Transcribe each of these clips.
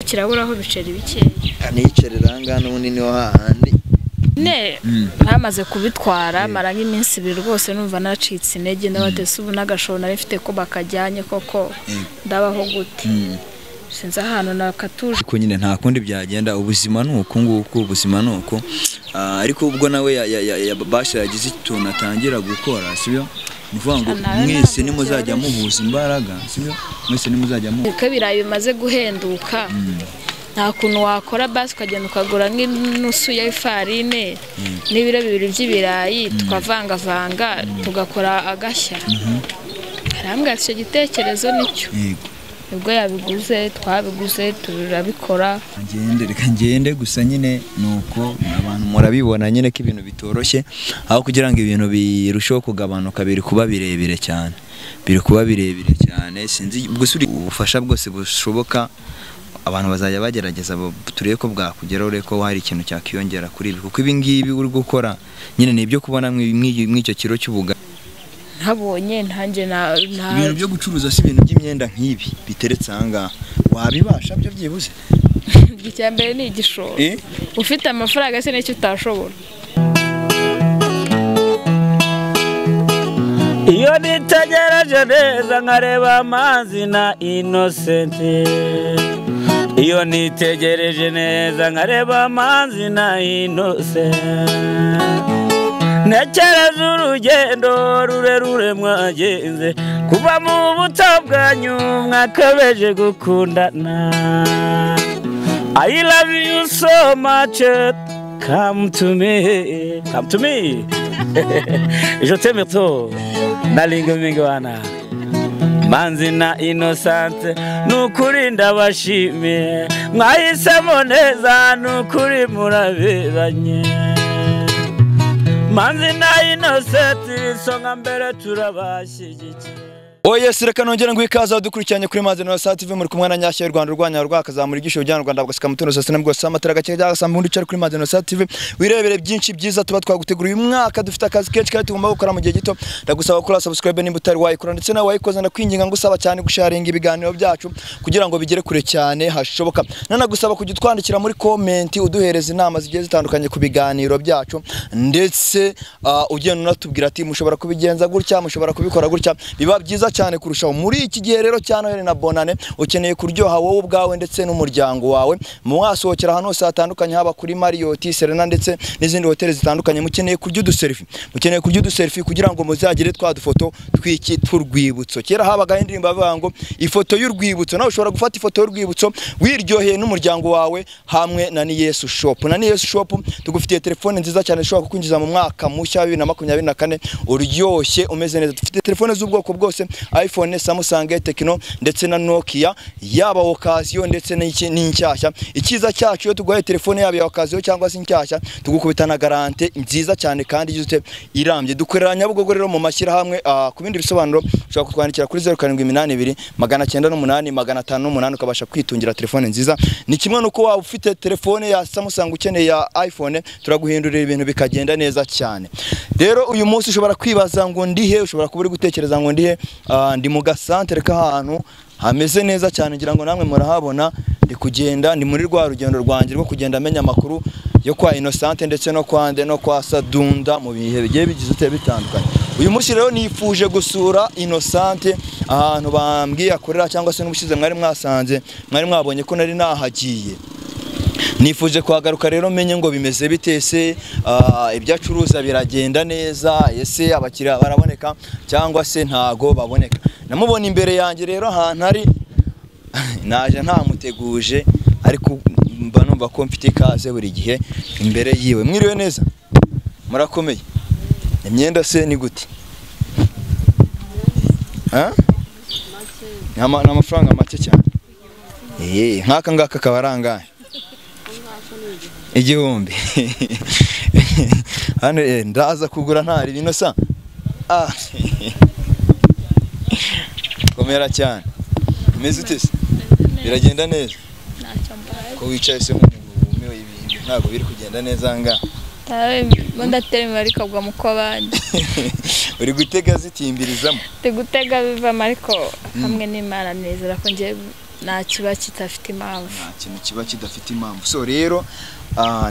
Kiraburaho biceri bikeya. Aniyicerera ahangaha n'ubundi niho hahandi. Ne bamaze kubitwara mara nk'iminsi ibiri rwose numva nacitse intege, ndabatese ubu n'agashoro nari mfite ko bakajyanye koko ndabaho gute. Sinzi ahantu nakatuje. Ko nyine nta kundi byagenda, ubuzima ni uku nguku, ubuzima ni uku. Ariko ubwo nawe basha yagize ikintu atangira gukora, sibyo? Ni ukuvuga ngo mwese nimuzajya muhuza imbaraga, sibyo? Mwese nimuzajya mu Uko ibirayi bimaze guhenduka, nta kuntu wakora basi ukagenda ukagura nk'inusu ya ifarine n'ibiro bibiri by'ibirayi tukavangavanga tugakora agashya. Arambwira icyo gitekerezo nicyo. Ubwo yabiguze twabiguze turabikora. Ngende reka ngende gusa nyine nuko abantu murabibona nyine ko ibintu bitoroshye, aho kugira ngo ibintu birusheho kugabanuka biri kuba birebire cyane. Biri kuba birebire cyane, sinzi gusa ubufasha bwose bushoboka abantu bazajya bagerageza turebe ko bwakugeraho, urebe ko hari ikintu cyakiyongera kuri ibi, kuko ibi ngibi uri gukora nyine ni ibyo kubona mw'icyo kiro cy'ubuga. Ntabonye ntanjye na ibintu byo gucuruza si ibintu by'imyenda nk'ibi biteretse aha ngaha wabibasha byo byibuze. Icya mbere ni igishoro, ufite amafaranga se n'icyo utashobora. Iyo nitegereje neza nkareba amazi na Innocent, iyo nitegereje neza nkareba amazi na Innocent, ntekereza urugendo rurerure mwagenze kuva mu buto bwanyu mwakabeje gukundana. I love you so much, come to me, come to me. Je t'aime trop, nalinga mingwana Manzi na Innocent, nukuri ndabashimiye mwahisemo neza, nukuri muraberanye. Manzi na Innocent isonga mbere turabashyigikiye. Oye reka nongera ngo ikaze dukurikiranye kuri Manzi na Innocent TV, muri kumwe na Nyashya y'u Rwanda urwanya rwakazamura igisho by'u Rwanda bagasika mutuno sasa nabwo samatara gake cyangwa undi cari kuri Manzi na Innocent TV, wirebere byinshi byiza tuba twagutegura uyu mwaka. Dufite akazi kenshi kandi tugomba gukora mu gihe gito. Ndagusaba gukora subscribe nimba utari wayikora, ndetse nawe wayikoze ndakwinginga ngusaba cyane gusharinga ibiganiro byacu kugira ngo bigere kure cyane hashoboka. Nanagusaba kujya utwandikira muri comment uduhereza inama zigiye zitandukanye ku biganiro byacu, ndetse ugenda unatubwira ati mushobora kubigenza gutya, mushobora kubikora gutya, biba byiza cyane kurushaho. Muri iki gihe rero cya Noheli na Bonane ukeneye kuryoha wowe ubwawe ndetse n'umuryango wawe, mwasohokera ahantu hose hatandukanye, haba kuri Marriott, Serena ndetse n'izindi hoteli zitandukanye. Mukeneye kurya uduselfie, mukeneye kurya uduselfie kugira ngo muzagire twa dufoto twiki tw'urwibutso. Kera habaga indirimbo bavuga ngo ifoto y'urwibutso, nawe ushobora gufata ifoto y'urwibutso wiryoheye n'umuryango wawe hamwe na Ni Yesu Shop. Na Ni Yesu Shop tugufitiye telefone nziza cyane ishobora kukwinjiza mu mwaka mushya wa 2024 uryoshye umeze neza. Dufite telefone z'ubwoko bwose, iPhone, Samsung, Tecno ndetse na Nokia, yaba occasion ndetse n'inshyashya. Ikiza cyacu iyo tuguhaye telefone yaba ya occasion cyangwa se inshyashya tugukubita na garante nziza cyane kandi yuzute irambye. Dukorera Nyabugogo rero mu mashyirahamwe. Ku bindi bisobanuro ushobora kutwandikira kuri 0782 908 508 ukabasha kwitungira telefone nziza. Ni kimwe nuko waba ufite telefone ya Samsung ukeneye ya iPhone, turaguhindurira ibintu bikagenda neza cyane. Rero uyu munsi ushobora kwibaza ngo ndihe, ushobora kuba uri gutekereza ngo ndihe. Ndi mu gasantere k'ahantu hameze neza cyane, ngira ngo namwe murahabona. Ndi kugenda, ndi muri rwa rugendo rwanjye rwo kugenda amenya amakuru yo kwa Innocent ndetse no kwa Nde no kwa Sadunda mu bihe bigiye bigize bitandukanye. Uyu munsi rero nifuje gusura Innocent ahantu bambwiye akorera, cyangwa se n'ubushize mwari mwasanze mwari mwabonye ko nari nahagiye. Nifuje kuhagaruka rero menye ngo bimeze bitese, ibyo acuruza biragenda neza, ese abakiriya baraboneka cyangwa se ntago baboneka. Namubona imbere yanjye rero ahantu ari naje ntamuteguje, ariko mba numva ko mfite ikaze buri gihe imbere yiwe. Mwiriwe neza, murakomeye? Imyenda se ni gute? Ni amafaranga make cyane. Nk'aka ngaka kaba ari angahe? 1000. Hano ndaza kugura ntari bino sa. Komera cyane. Umeze ute se? Biragenda neza? Ko wicaye se nk'umuntu ibintu ntabwo biri kugenda neza nga. Ndatera ariko agwa mu kwabandi. Uri gutega zitimbirizamo? Ndi gutega bivamo ariko hamwe n'Imana nizera ko ngiye Nta kiba kidafite impamvu. Nta kintu kiba kidafite impamvu. So rero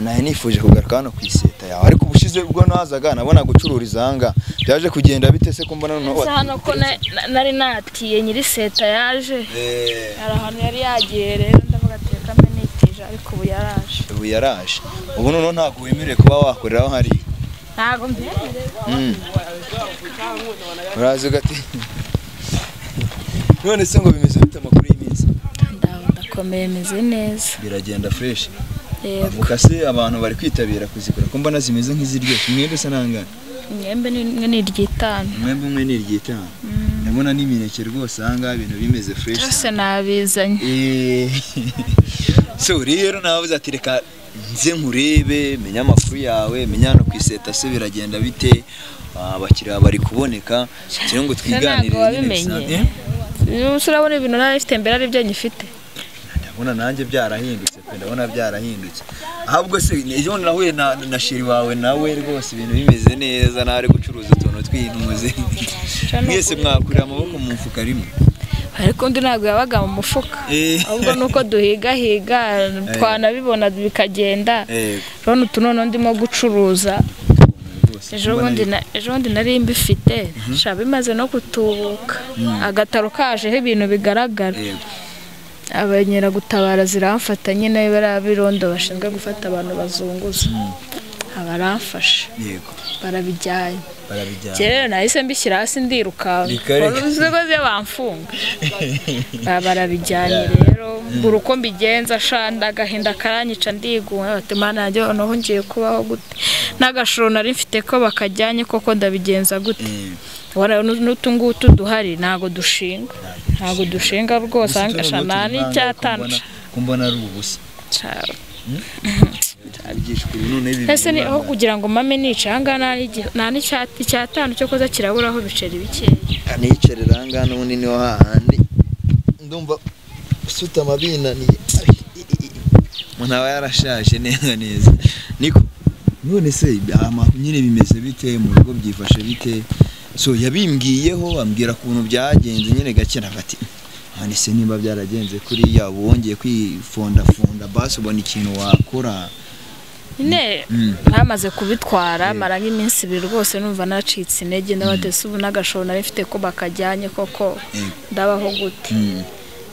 nahe nifuje kugaruka hano ku iseta yawe, ariko ubushize ubwo nazaga nabona gucururiza aha byaje kugenda bite se ko mbona noneho hano ko nari natiye nyiri seta yaje hari ahantu yari yagiye, rero ndavuga ati reka mbe nitije, ariko ubu yaraje. Ubu yaraje, ubu noneho ntabwo wemerewe kuba wakoreraho hari. Ntabwo mbyemerewe. Uraza ugati none se ngo bimeze bite amakuru y'iminsi? Ndakomeye, meze neza, biragenda fresh. Avuka se abantu bari kwitabira kuzigura ko mbona zimeze nk'iziryoshye? Umwembe se nangana? Umwembe ni iry'itanu. Umwembe umwe ni iry'itanu. Ndabona n'imineke rwose aha ngaha ibintu bimeze fresh. Byose nabizanye. So rero navuze ati reka nze nkurebe, menye amakuru yawe, menye hano ku iseta se biragenda bite, abakiriya bari kuboneka, cyangwa ngo twiganire nyine bisanzwe. Urabona ibintu nari mfite mbere ari byo nyifite. Ndabona nanjye byarahindutse pe, ndabona byarahindutse. Ahubwo se ejo nahuye na sheri wawe nawe rwose ibintu bimeze neza, nari gucuruza utuntu tw'intuze. Mwese mwakurira amaboko mu mufuka rimwe. Ariko undi ntabwo yabaga mu mufuka, ahubwo nuko duhigahiga twanabibona bikagenda. Urabona utu noneho ndimo gucuruza. Ejo bundi nari mbifite, bimaze no kutubuka, agataro kajeho ibintu bigaragara. Abanyeragutabara ziramfata nyine, bariya birondo bashinzwe gufata abantu bazunguza, abaramfashe barabijyanye. Rero nahise mbishyira hasi ndirukanka, uzi bamfunga, barabijyanye. Rero mbura uko mbigenza, shanda agahinda karanyica, ndigunga, bati Mana yanjye noneho ngiye kubaho gute? N'agashoro nari mfite ko bakajyanye koko ndabigenza gute? N'utu ngutu duhari ntabwo dushinga, ntabwo dushinga rwose, nta n'icyatanu. Kumbona ari ubusa. Ese ni aho kugira ngo mame nice aha ngaha nta n'icyatanu cyo koza kiraburaho ibiceri bikeya. Niyicarira aha ngaha n'ubundi niho hahandi ndumva usutama binaniye, umuntu aba yarashaje neza neza. Niko none se nyine bimeze bite mu rugo, byifashe bite? So yabimbwiyeho ambwira ukuntu byagenze nyine gake, ati none se nimba byaragenze kuriya wongeye kwifondafunda basi ubona ikintu wakora. Nyine bamaze kubitwara mara nk'iminsi ibiri rwose numva nacitse intege, ndabatese ubu n'agashoro nari mfite ko bakajyanye koko ndabaho gute?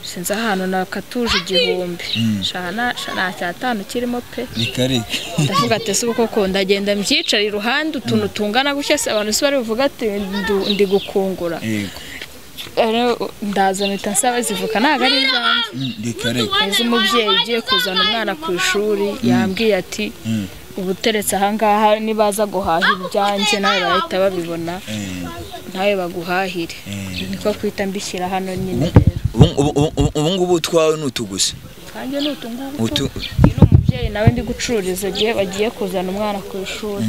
Sinzi ahantu nakatuje 1000, nta cyatanu kirimo pe. Ndavuga ati ese ubu koko ndagenda mbyicara iruhande utuntu tungana gutya se abantu se bari buvuga ati ndi gukungura. Ndaza mpita nsaba zivuka ntabwo ari izanjye. Umubyeyi ugiye kuzana umwana ku ishuri yambwiye ati ubu uteretse aha ngaha nibaza guhaha ibyanjye nawe barahita babibona, nawe baguhahire. Niko kwita mbishyira hano nyine rero. Ubu ngubu utwawe ni utu gusa? Kanjye ni utu ngutu. Uyu ni umubyeyi nawe ndi gucururiza igihe bagiye kuzana umwana ku ishuri.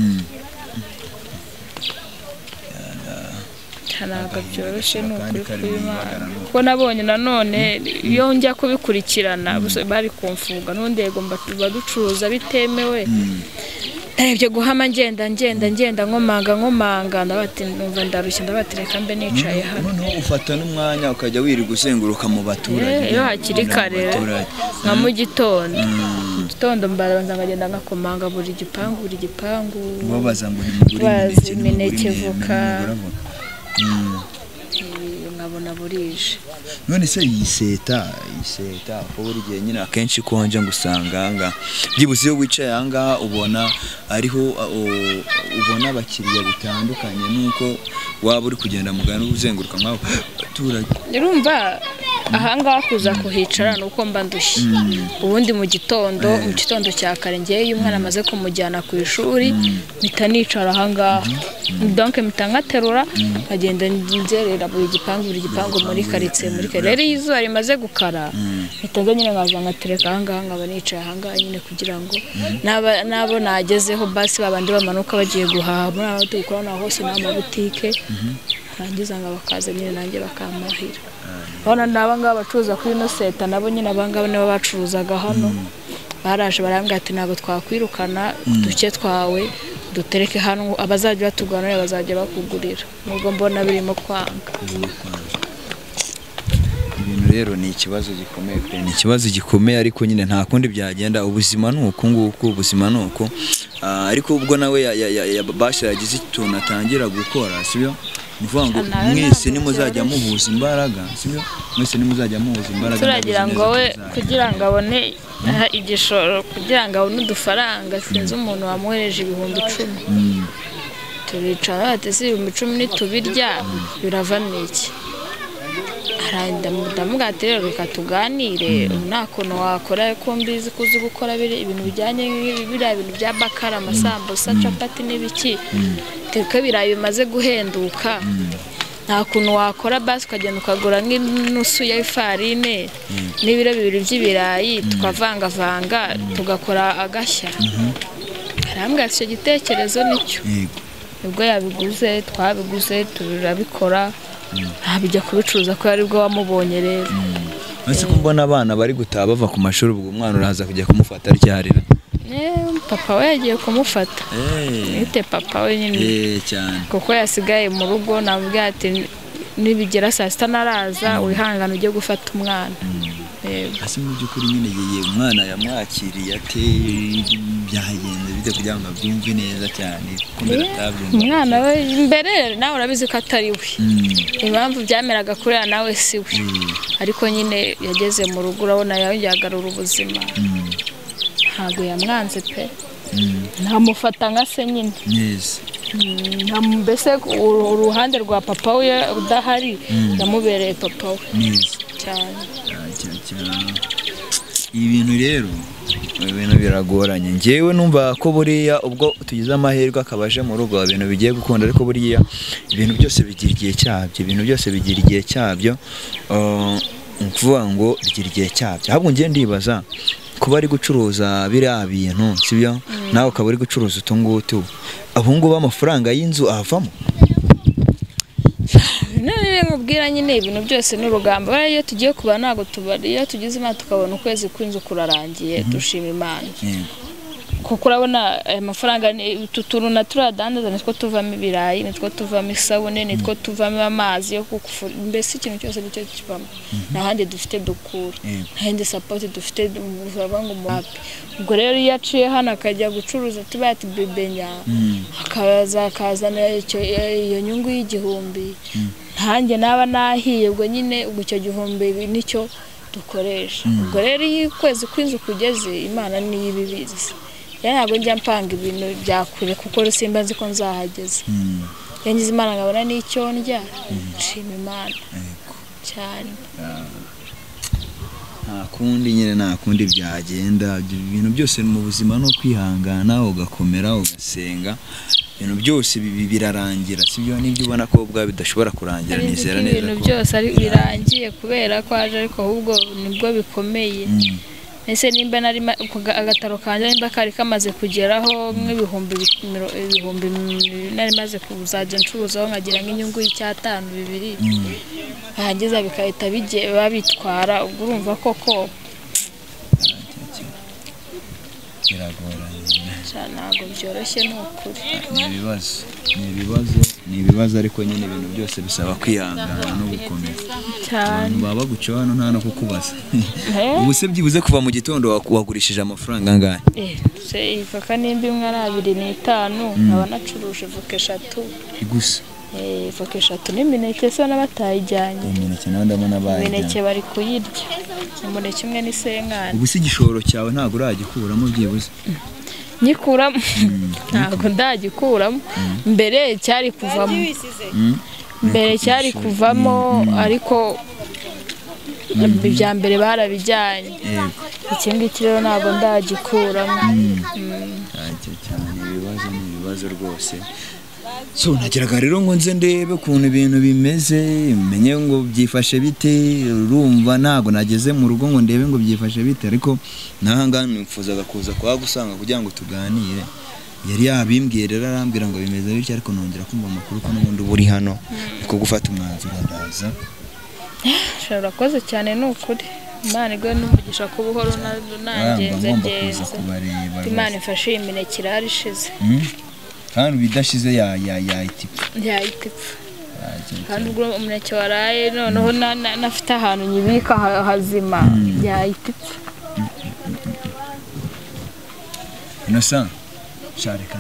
Ntabwo byoroshye ni ukuri kw'Imana, kuko nabonye nanone iyo njya kubikurikirana bari kumfunga, n'ubundi yego baducuruza bitemewe. Narebye guhama ngenda ngenda ngenda nkomanga ndabati numva ndarushye, ndabati reka mbe nicaye hano. Noneho ufata n'umwanya ukajya wirirwa uzenguruka mu baturage iyo hakiri kare nka mu gitondo. Mu gitondo mbabanza nkagenda ngakomanga buri gipangu buri gipangu, babaza ngo nimugure imineke, voka, nkabona burije. None se iyi seta ko buri gihe nyine akenshi konje ngo usanga aha byibuze iyo wicaye aha ngaha ubona ariho ubona abakiriya bitandukanye nuko waba uri kugenda mugana uzenguruka nk'aho baturage. Urumva aha ngaha kuza kuhicara nuko mba ndushye. Ubundi mu gitondo cya kare ngewe iyo umwana amaze kumujyana ku ishuri mpita nicara aha ngaha, donc mpita nkaterura nkagenda nzerera buri gipangu muri karitsiye muri karitsiye. Rero iyo izuba rimaze gukara mpita nza nyine nkaza nkatereka aha ngaha, nkaba nicaye aha ngaha nyine kugira ngo n'abo nagezeho basi babandi bamanuka bagiye guhaha muri aho dukorana hose n'amabutike, rangiza ngo bakaza nyine nanjye bakampahira. Urabona n'aba ngaba bacuruza kuri ino seta nabo nyine aba ngaba nibo bacuruzaga hano, baraje barambwira ati ntabwo twakwirukana uduke twawe dutereke hano, abazajya batugana bazajya bakugurira, nubwo mbona birimo kwanga. Ibintu rero ni ikibazo gikomeye pe, ni ikibazo gikomeye ariko nyine nta kundi byagenda, ubuzima ni uku nguku, ubuzima ni uku. Ariko ubwo nawe Basha yagize ituntu atangira gukora, sibyo? Ni ukuvuga ngo mwese nimuzajya muhuza imbaraga, sibyo? Mwese nimuzajya muhuza imbaraga turagira ngo we kugira ngo abone igishoro, kugira ngo abone udufaranga, sinzi umuntu wamwohereje 10,000. Turicara ati si 10,000 nitubirya biravamo iki? Ndamubwira ati rero reka tuganire, nta kuntu wakora ko mbizi ko uzi gukora ibintu bijyanye biriya bintu bya bakara, amasambusa, capati n'ibiki, teka ibirayi bimaze guhenduka, nta kuntu wakora basi ukagenda ukagura nk'inusu y'ifarine n'ibiro 2 by'ibirayi tukavangavanga tugakora agashya. Arambwira ati icyo gitekerezo nicyo. Ubwo yabiguze twabiguze turabikora, ntabijya kubicuruza ko ari bwo wamubonye rero. Ese ko mbona abana bari gutaha bava ku mashuri, ubwo umwana uraza kujya kumufata ryarira? Papa we yagiye kumufata. Nite papa we nyine. Cyane. Kuko yasigaye mu rugo, namubwiye ati nibigera saa 6 naraza wihangana ujye gufata umwana. Ase mu by'ukuri nyine yeye umwana yamwakiriye ate, byagenze bite kugira ngo abyumve neza cyane kuko mbere atabyumva? Umwana we mbere nawe urabizi ko atari we. Impamvu byameraga kuriya nawe si we. Ariko nyine yageze mu rugo urabona yagarura ubuzima. Ntabwo yamwanze pe. Ntamufata nka se nyine. Mbese uruhande rwa papa we udahari yamubereye papa we. Cyane. Ibintu rero ibintu biragoranye. Njyewe numva ko buriya ubwo tugize amahirwe akabaje mu rugo ibintu bigiye gukunda, ariko buriya ibintu byose bigira igihe cyabyo, ibintu byose bigira igihe cyabyo. Ukuvuga ngo bigira igihe cyabyo. Ahubwo ngiye ndibaza kuba ari gucuruza biriya bintu, sibyo? Nawe ukaba uri gucuruza utungutu, ubu ngubu amafaranga y'inzu avamo? None nkubwira nyine ibintu byose n'urugamba. Iyo tugiye kuba ntago tubari, iyo tugize Imana tukabona ukwezi kw'inzu kurarangiye dushima Imana. Kuko urabona aya mafaranga utu na turadandaza nitwo tuvamo ibirayi, nitwo tuvamo isabune, nitwo tuvamo amazi yo kufura, mbese ikintu cyose nicyo kivamo. Nta handi dufite dukura, nta yindi support dufite uvuga ngo muhapi. Ubwo rero iyo aciye hano akajya gucuruza tuba ati bebenya, akaza akazana iyo nyungu y'igihumbi, ntanjye naba nahiye ubwo nyine ubwo icyo gihumbi nicyo dukoresha. Ubwo rero iyo ukwezi kw'inzu kugeze Imana niyo ibibizi. Ntabwo njya mpanga ibintu byakure kuko simba nzi ko nzahageze. Yangize Imana nkabona n'icyo ndya, nshima Imana cyane. Nta kundi nyine, nta kundi byagenda. Ibintu byose mu buzima no kwihangana, ugakomera, ugasenga, ibintu byose birarangira, sibyo? Nibyo ubona ko ubwa bidashobora kurangira, nizera neza ko ibintu byose ari birangiye kubera ko aje, ariko ahubwo nibwo bikomeye. Ese nimba nari agataro kanje nimba kari kamaze kugeraho nk'ibihumbi nari maze kuzajya ncuruzaho nkagira nk'inyungu y'5 2 hangiza bikahita bijye babitwara, ubwo urumva koko biragoranye cyane, ntabwo byoroshye ni ukuri. Ni ibibazo ariko nyine ibintu byose bisaba kwihangana no gukomera cyane. Baba baguca hano nta no kukubaza. Ubu se byibuze kuva mu gitondo wagurishije amafaranga angahe? Se ivoka nimba imwe ari 2.5 nkaba nacuruje voka 3 gusa. Voka 3 n'imineke se n'abatayijyanye. Imineke nawe ndabona bayijyanye. Imineke bari kuyirya. Umuneke umwe ni senkani. Ubu se igishoro cyawe ntabwo uragikuramo byibuze? Nyikuramo ntabwo ndagikuramo. Mbere cyari kuvamo, mbere cyari kuvamo, ariko ibya mbere barabijyanye. Iki ngiki rero ntabwo ndagikuramo. Ibibazo ni ibibazo rwose. So nageraga rero ngo nze ndebe ukuntu ibintu bimeze, menye ngo byifashe bite. Urumva ntago nageze mu rugo ngo ndebe ngo byifashe bite, ariko nahanga nifuzaga kuza kuhagusanga kugira ngo tuganire. Yari yabimbwiye rero arambwira ngo bimeze bityo, ariko nongera kumva amakuru ko n'ubundi uri hano niko gufata umwanzuro ndaza. Urakoze cyane ni ukuri. Imana igwe n'umugisha ku buhoro nangenze ngenze. Imana ifashe imineke irari ishize. Kandi bidashize ya itipfa. Ya itipfa. Kandi ubwo umuneke waraye noneho nafite ahantu nyibika hazima yahita ipfa. Innocent, sha reka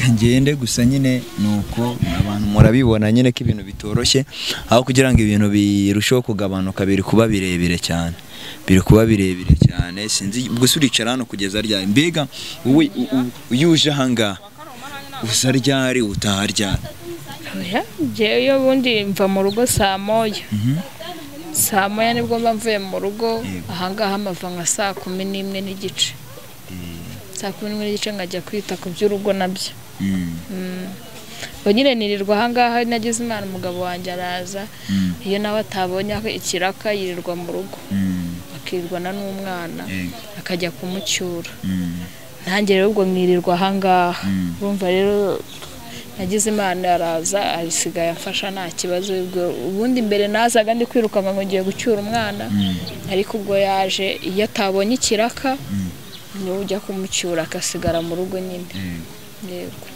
ngende gusa nyine nuko abantu murabibona nyine ko ibintu bitoroshye, aho kugira ngo ibintu birusheho kugabanuka biri kuba birebire cyane. Biri kuba birebire cyane, sinzi gusa uricara hano kugeza ryari. Mbega wowe iyo uje ahangaha uza ryari utaha ryari? Oya, njyewe iyo bundi mva mu rugo saa moya. Saa moya nibwo mba mvuye mu rugo, ahangaha mava nka saa 11:30. Saa 11:30 nkajya kwita ku by'urugo nabyo. Ubwo nyine nirirwa ahangaha, nagize Imana umugabo wanjye araza, iyo nawe atabonye ikiraka yirirwa mu rugo, akirirwana n'umwana, akajya kumucyura. Nanjye rero ubwo nkirirwa ahangaha. Urumva rero nagize Imana araza, asigaye amfasha nta kibazo. Ubundi mbere nazaga ndi kwirukanka ngo ngiye gucyura umwana, ariko ubwo yaje iyo atabonye ikiraka niwe ujya kumucyura akasigara mu rugo nyine. Yego.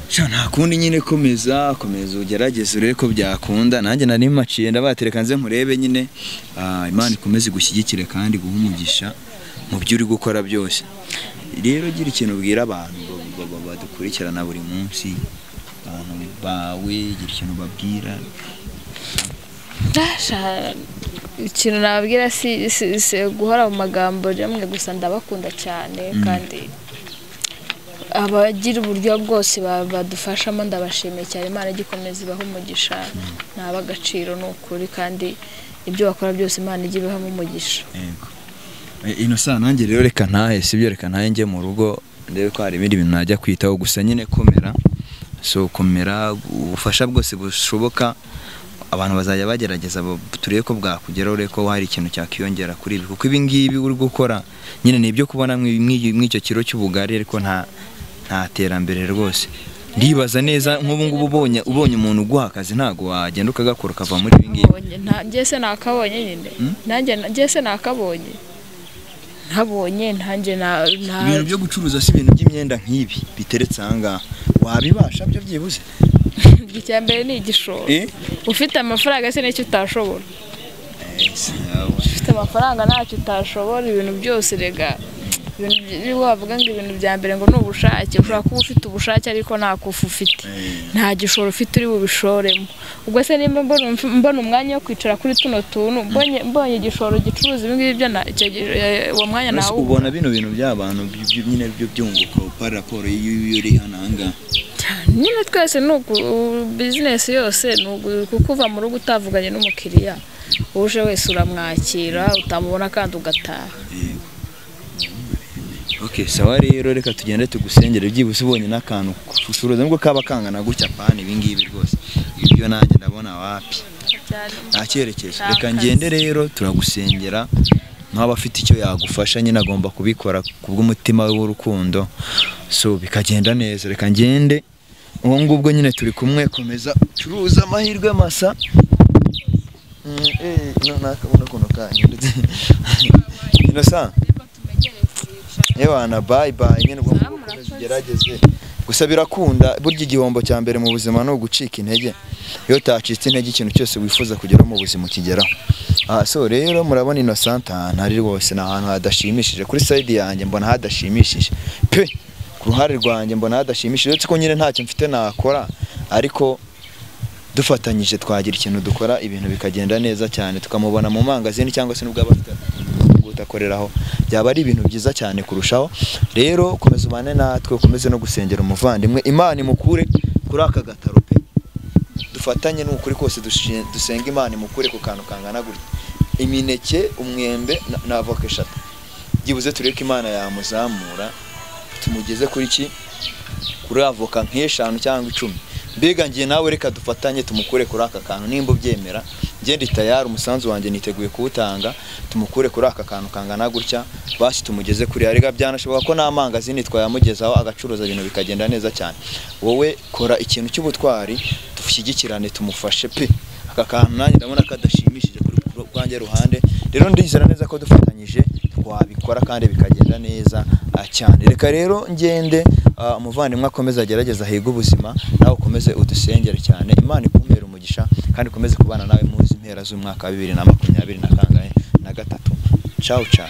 Sha nta kundi nyine, komeza ugerageze urebe ko byakunda. Nanjye nari maciye ndabatereka nze nkurebe nyine. Imana ikomeze igushyigikire kandi iguhe umugisha mu byo uri gukora byose. Rero gira ikintu ubwira abantu badukurikirana buri munsi, abantu bawe, gira ikintu babwira. Ikintu nababwira si guhora mu magambo rimwe gusa, ndabakunda cyane kandi abagira uburyo bwose badufashamo ndabashimiye cyane. Imana igikomeza ibahe umugisha, naba agaciro ni ukuri, kandi ibyo bakora byose Imana ijye ibahamo umugisha. Yego. Innocent, nanjye rero reka ntahe, sibyo, reka ntahe njye mu rugo ndebe ko hari ibindi bintu najya kwitaho. Gusa nyine komera, so komera, ubufasha bwose bushoboka abantu bazajya bagerageza turebe ko bwakugeraho, urebe ko hari ikintu cyakiyongera kuri ibi, kuko ibi ngibi uri gukora nyine ni ibyo kubona mw'icyo kiro cy'ubugari, ariko nta terambere rwose. Ndibaza neza nk'ubu ngubu ubonye umuntu uguha akazi ntago wagenda ukagakora ukava muri ibi ngibi. Njye se nakabonye nyine, nanjye njye se nakabonye, ntabonye ntanjye na ibintu byo gucuruza si ibintu by'imyenda nk'ibi biteretse aha ngaha wabibasha byo byibuze? Icya mbere ni igishoro. Ufite amafaranga se n'icyo utashobora. Ufite amafaranga ntacyo utashobora, ibintu byose rega. Ibintu wavuga ngo ibintu bya mbere ngo ni ubushake, ushobora kuba ufite ubushake ariko nta kufu ufite, nta gishoro ufite uri bubishoremo. Ubwo se nimba mbona umwanya wo kwicara kuri tuno tuntu, mbonye igishoro gicuruza ibi ngibi byo uwo mwanya nawo. Ubona bino bintu by'abantu nyine byo byunguka par rapport y'iyo uri hano ahangaha? Nyine twese ni business yose ni kukuva mu rugo utavuganye n'umukiriya, uje wese uramwakira, utamubona kandi ugataha. Okay, sawa rero reka tugende tugusengere byibuze ubonye n'akantu ucuruza nubwo kaba kangana gutya pani ibi ngibi rwose. Ibyo nanjye ndabona wapi. Nta cyerekezo. Reka ngende rero turagusengera, nawe afite icyo yagufasha nyine agomba kubikora kubw'umutima we w'urukundo, so bikagenda neza. Reka ngende uwo ngubwo nyine turi kumwe, komeza ucuruza amahirwe masa. No nakabona kono kanyurutse. Innocent, Ewana bye bye nyine ubwo ugerageze. Gusa birakunda, burya igihombo cya mbere mu buzima no gucika intege. Iyo utacitse intege ikintu cyose wifuza kugeraho mu buzima ukigeraho. So rero murabona Innocent ahantu ari rwose ni ahantu hadashimishije. Kuri side yanjye mbona hadashimishije pe, ku ruhare rwanjye mbona hadashimishije, uretse ko nyine ntacyo mfite nakora, ariko dufatanyije twagira ikintu dukora ibintu bikagenda neza cyane, tukamubona mu mangazini cyangwa se nubwo abafite gutakoreraho, byaba ari ibintu byiza cyane kurushaho. Rero komeza ubane natwe, ukomeze no gusengera umuvandimwe, Imana imukure kuri aka gataro pe. Dufatanye n'ukuri kose dusenga Imana imukure ku kantu kangana gutya, imineke, umwembe na avoka eshatu, byibuze tureke Imana yamuzamura tumugeze kuri ki, kuri avoka nk'eshanu cyangwa 10. Mbega ngiye nawe reka dufatanye tumukure kuri aka kantu, nimba ubyemera njye ndi tayari, umusanzu wanjye niteguye kuwutanga, tumukure kuri aka kantu kangana gutya, basi tumugeze kuri arega. Byanashoboka ko n'amangazini twayamugezaho agacuruza ibintu bikagenda neza cyane. Wowe kora ikintu cy'ubutwari, dushyigikirane tumufashe pe. Aka kantu nanjye ndabona kadashimishije kuri rwanjye ruhande, rero ndizera neza ko dufatanyije twabikora kandi bikagenda neza cyane. Reka rero ngende, umuvandimwe akomeze agerageza ahiga ubuzima, nawe ukomeze udusengere cyane, Imana ikumpere umugisha. umugisha kandi ikomeze kubana nawe muzi impera z'umwaka wa 2023. Ciao ciao.